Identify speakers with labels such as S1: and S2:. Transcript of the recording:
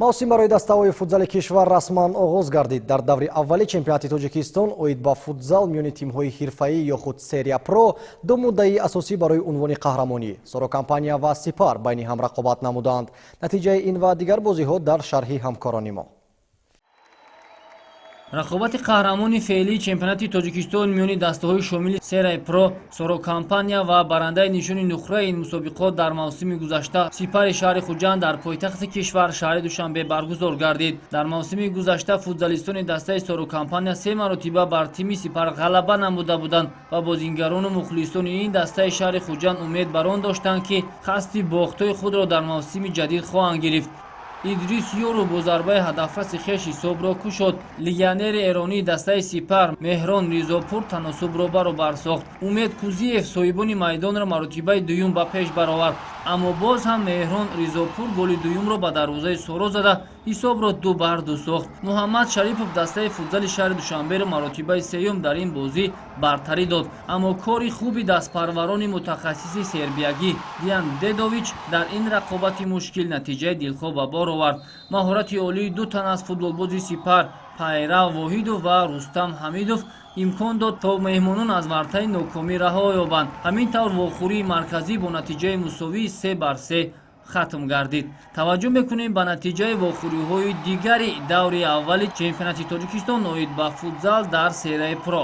S1: Мавсим барои дастаҳои футзали кишвар расман оғоз гардид. Дар даври аввали чемпионати Тоҷикистон оид ба футзал миёни тимҳои ҳирфаӣ ё худ Серия Про ду муддаии асосӣ барои унвони қаҳрамонӣ, Соро Компания ва Сипар, байни ҳам рақобат намуданд. Натиҷаи ин ва дигар бозиҳо дар шарҳи ҳамкорони мо.
S2: Рақобати қаҳрамони феълии чемпионати Тоҷикистон миёни дастаҳои шомили Серияи Про, Соро Компания ва барандаи нишони нуқраи ин мусобиқот дар мавсими гузашта, Сипари шаҳри Хуҷанд, дар пойтахти кишвар, шаҳри Душанбе, баргузор гардид. Дар мавсими гузашта футзалистони дастаи Соро Компания се маротиба бар тими Сипар ғалаба намуда буданд ва бозингарону мухлисони ин дастаи шаҳри Хуҷанд умед бар он доштанд, ки қасди бохтҳои худро дар мавсими ҷадид хоҳанд гирифт. Идрис Ёру бо зарбаи ҳадафраси хеш ҳисобро кушод. Легионери эронии дастаи Сипар Меҳрон Ризопур таносубро баробар сохт. Умед Кузиев соҳибони майдонро маротибаи дуюм ба пеш баровард, аммо боз ҳам Меҳрон Ризопур голи дуюмро ба дарвозаи Соро зада, ҳисобро 2-2 сохт. Муҳаммад Шарипов дастаи футзали шаҳри Душанберо маротибаи сеюм дар ин бозӣ бартарӣ дод, аммо кори хуби дастпарварони мутахассиси сербиягӣ Диан Дедович дар ин рақобати мушкил натиҷаи дилхоҳ ба бор овард. Маҳорати олии ду тан аз футболбози Сипар, Пайрав Воҳидов ва Рустам Ҳамидов, имкон дод, то меҳмонон аз вартаи нокомӣ раҳо ёбанд. Ҳамин тавр вохӯрии марказӣ бо натиҷаи мусовии 3-3 хатм гардид. Таваҷҷӯҳ мекунем ба натиҷаи вохӯриҳои дигари даври аввали чемпионати Тоҷикистон оид ба футзал дар Серияи Про.